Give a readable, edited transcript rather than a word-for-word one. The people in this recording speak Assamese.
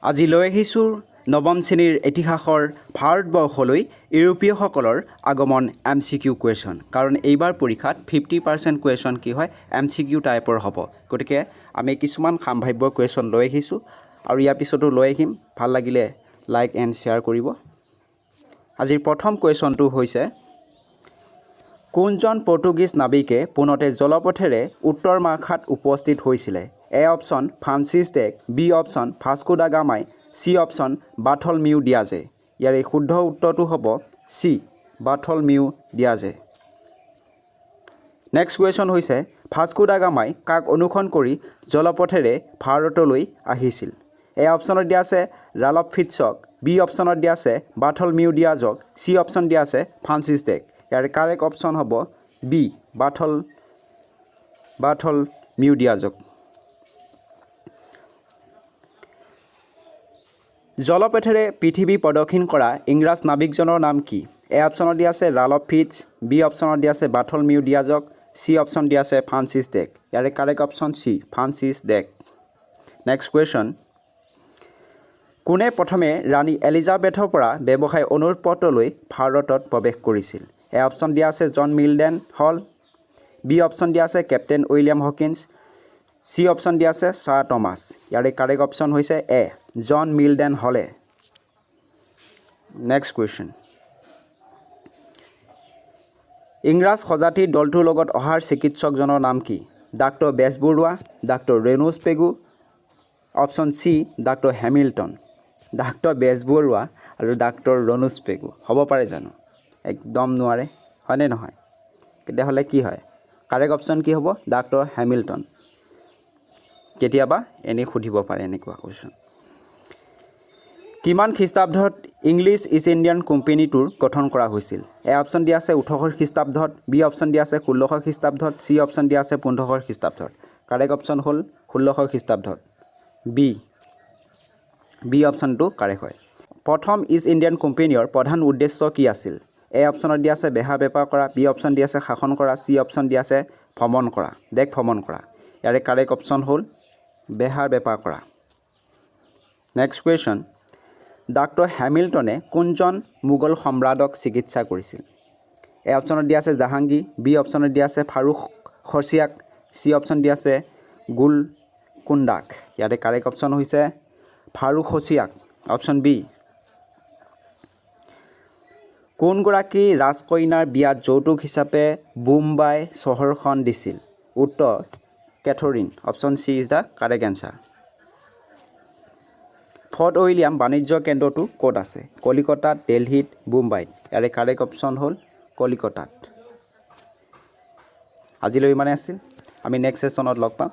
আজি লৈ আহিছোঁ নৱম শ্ৰেণীৰ ইতিহাসৰ ভাৰতবৰ্ষলৈ ইউৰোপীয়সকলৰ আগমন এমচিকিউ কুৱেশ্যন, কাৰণ এইবাৰ পৰীক্ষাত 50% কুৱেশ্যন কি হয়, এমচিকিউ টাইপৰ হ'ব। গতিকে আমি কিছুমান সাম্ভাব্য কুৱেশ্যন লৈ আহিছোঁ আৰু ইয়াৰ পিছতো লৈ আহিম। ভাল লাগিলে লাইক এণ্ড শ্বেয়াৰ কৰিব। আজিৰ প্ৰথম কুৱেশ্যনটো হৈছে, কোনজন পৰ্তুগীজ নাবিকে পোনতে জলপথেৰে উত্তৰ মাশাত উপস্থিত হৈছিলে? A option Francis Drake, B option Vasco da গামাই, চি অপশ্যন বাথলমিউ ডিয়াজে। ইয়াৰ এই শুদ্ধ উত্তৰটো হ'ব চি, বাথলমিউ ডিয়াজে। নেক্সট কুৱেশ্যন হৈছে, ভাস্কো দা গামাই কাক অনুসৰণ কৰি জলপথেৰে ভাৰতলৈ আহিছিল? এ অপশ্যনত দিয়া আছে ৰালফ ফিটছক, বি অপশ্যনত দিয়া আছে বাথলমিউ ডিয়াজক, চি অপশ্যন দিয়া আছে ফ্ৰান্সিছ ড্ৰেক। ইয়াৰ কাৰেক্ট অপশ্যন হ'ব বি, বাথলমিউ ডিয়াজক। জলপথেৰে পৃথিৱী প্ৰদক্ষিণ কৰা ইংৰাজ নাবিকজনৰ নাম কি? এ অপশ্যনত দিয়া আছে ৰালফ ফিটছ, বি অপশ্যনত দিয়া আছে বাথলমিউ ডিয়াজক, চি অপশ্যন দিয়া আছে ফ্ৰান্সিছ ড্ৰেক। ইয়াৰে correct option C, Francis Drake. Next question, কোনে প্ৰথমে ৰাণী এলিজাবেথৰ পৰা ব্যৱসায় অনুৰোধ পত্ৰ লৈ ভাৰতত প্ৰৱেশ কৰিছিল? এ অপশ্যন দিয়া আছে জন মিলডেন হল, বি অপশ্যন দিয়া আছে captain William Hawkins, C option দিয়া আছে ছাৰ টমাছ। ইয়াৰে কাৰেক্ট অপশ্যন হৈছে এ, জন মিলডেন হলে। নেক্সট কুৱেশ্যন, ইংৰাজ সজাতিৰ দলটোৰ লগত অহাৰ চিকিৎসকজনৰ নাম কি? Doctor Bezbaroa, doctor Ranoj Pegu, option C doctor Hamilton. Doctor Bezbaroa আৰু ডাক্তৰ ৰণোজ পেগু হ'ব পাৰে জানো? একদম নোৱাৰে, হয়নে নহয়? তেতিয়াহ'লে কি হয়? কাৰেক্ট অপশ্যন কি হ'ব? Doctor Hamilton. কেতিয়াবা এনেই সুধিব পাৰে এনেকুৱা কুৱেশ্যন। কিমান খ্ৰীষ্টাব্দত ইংলিছ ইষ্ট ইণ্ডিয়ান কোম্পানীটোৰ গঠন কৰা হৈছিল? এ অপশ্যন দিয়া আছে 1800 খ্ৰীষ্টাব্দত, বি অপশ্যন দিয়া আছে 1600 খ্ৰীষ্টাব্দত, চি অপশ্যন দিয়া আছে 1500 খ্ৰীষ্টাব্দত। কাৰেক্ট অপশ্যন হ'ল 1600 খ্ৰীষ্টাব্দত, বি বি অপশ্যনটো কাৰেক্ট হয়। প্ৰথম ইষ্ট ইণ্ডিয়ান কোম্পানীৰ প্ৰধান উদ্দেশ্য কি আছিল? এ অপশ্যনত দিয়া আছে বেহা বেপাৰ কৰা, বি অপশ্যন দিয়া আছে শাসন কৰা, চি অপশ্যন দিয়া আছে ভ্ৰমণ কৰা, দেশ ভ্ৰমণ কৰা। ইয়াৰে কাৰেক্ট অপশ্যন হ'ল বেহাৰ বেপাৰ কৰা। নেক্সট কুৱেশ্যন, ডাক্তৰ হেমিল্টনে কোনজন মোগল সম্ৰাটক চিকিৎসা কৰিছিল? এ অপশ্যনত দিয়া আছে জাহাংগীৰ, বি অপশ্যনত দিয়া আছে ফাৰুক খচিয়াক, চি অপশ্যন দিয়া আছে গোলকুণ্ডাক। ইয়াতে কাৰেক্ট অপশ্যন হৈছে ফাৰুক খচিয়াক, অপশ্যন বি। কোনগৰাকী ৰাজকন্যাৰ বিয়াত যৌতুক হিচাপে বোম্বাই চহৰখন দিছিল? উত্তৰ Catherine. Option C is the correct answer. Fort William বাণিজ্য কেন্দ্ৰটো ক'ত আছে? কলিকতাত, দিল্লীত, বোম্বাইত। ইয়াৰে কাৰেক্ট অপশ্যন হ'ল কলিকতাত। আজিলৈ ইমানে আছিল। আমি নেক্সট ছেশ্যনত লগ পাম।